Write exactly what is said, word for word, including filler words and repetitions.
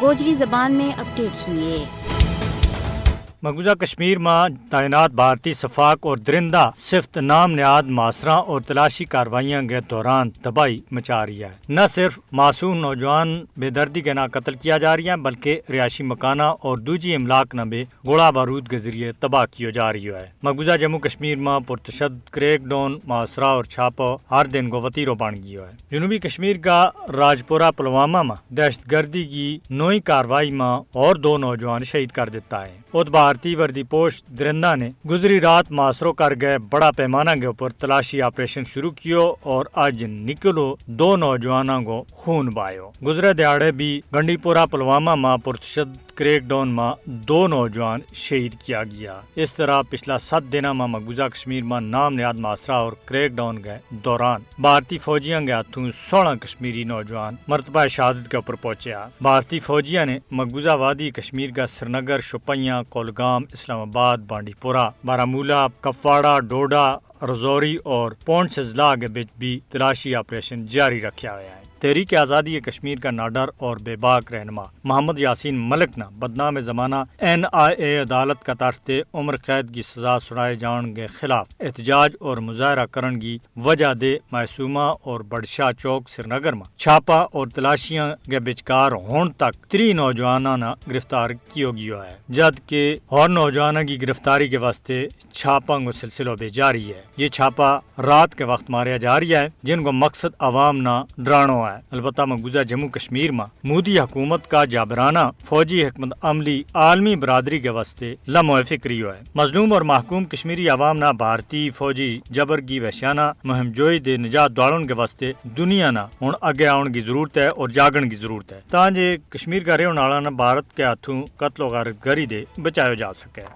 گوجری زبان میں اپڈیٹ سنیے۔ مقبوضہ کشمیر ما تعینات بھارتی سفاک اور درندہ صفت نام نہاد ماسراں اور تلاشی کاروائیاں کے دوران تباہی مچا رہی ہے۔ نہ صرف معصوم نوجوان بے دردی کے نا قتل کیا جا رہی ہیں بلکہ رہائشی مکانہ اور دوجی املاک نا بے گوڑا بارود کے ذریعے تباہ کیو جا رہی ہے۔ مقبوضہ جموں کشمیر ما پرتشد کریک ڈون ماسرا اور چھاپو ہر دن کو وتیرو بن گیو ہے۔ جنوبی کشمیر کا راجپورہ پلوامہ ما دہشت گردی کی نوئی کاروائی ما اور دو نوجوان شہید کر دیتا ہے۔ ات بھارتی وردی پوش درندہ نے گزری رات ماسرو کر گئے بڑا پیمانہ کے اوپر تلاشی آپریشن شروع کیو اور اج نکلو دو نوجواناں کو خون بایو۔ گزرے دیہاڑے بھی گنڈی پورہ پلوامہ ما پرتشد کریک ڈون ما دو نوجوان شہید کیا گیا۔ اس طرح پچھلا ست دناں ما مقبوضہ کشمیر ما نام نہاد ماسرا اور کریک ڈون کے دوران بھارتی فوجیاں کے ہتھوں سولہ کشمیری نوجوان مرتبہ شہادت کے اپر پہنچیا۔ بھارتی فوجیاں نے مقبوضہ وادی کشمیر کا سرنگر شپیاں کولگام اسلام آباد بانڈی پورہ بارامولہ کپواڑہ ڈوڈا رزوری اور پونچھ اضلاع کے بچ بھی تلاشی آپریشن جاری رکھیا ہویا ہے۔ تحریک آزادی کشمیر کا ناڈر اور بے باک رہنما محمد یاسین ملک نا بدنام زمانہ این آئی اے عدالت کا طرف تے عمر قید کی سزا سنائے جان کے خلاف احتجاج اور مظاہرہ کرن کی وجہ دے معصومہ اور بڑشاہ چوک سرینگر ما چھاپا اور تلاشیاں کے بچکار ہون تک تری نوجواناں نا گرفتار کیو گیو ہے، جد کہ ہور نوجواناں کی گرفتاری کے واسطے چھاپاں کو سلسلو بے جاری ہے۔ یہ چھاپا رات کے وقت ماریا جا رہی ہے جن کو مقصد عوام نا ڈرانو ہے۔ البتہ مقبوضہ جموں کشمیر ما مودی حکومت کا جابرانہ فوجی حکمت عملی عالمی برادری کے واسطے لمحہ فکری ہوئے۔ مظلوم اور محکوم کشمیری عوام نا بھارتی فوجی جبر کی وحشانہ مہم جوئی دے نجات دوڑن کے واسطے دنیا نا ہن اگے آؤن کی ضرورت ہے اور جاگن کی ضرورت ہے تاں جے کشمیر کا رہن آڑا نا بھارت کے ہتھوں قتل و غارت گری دے بچایو جا سکے۔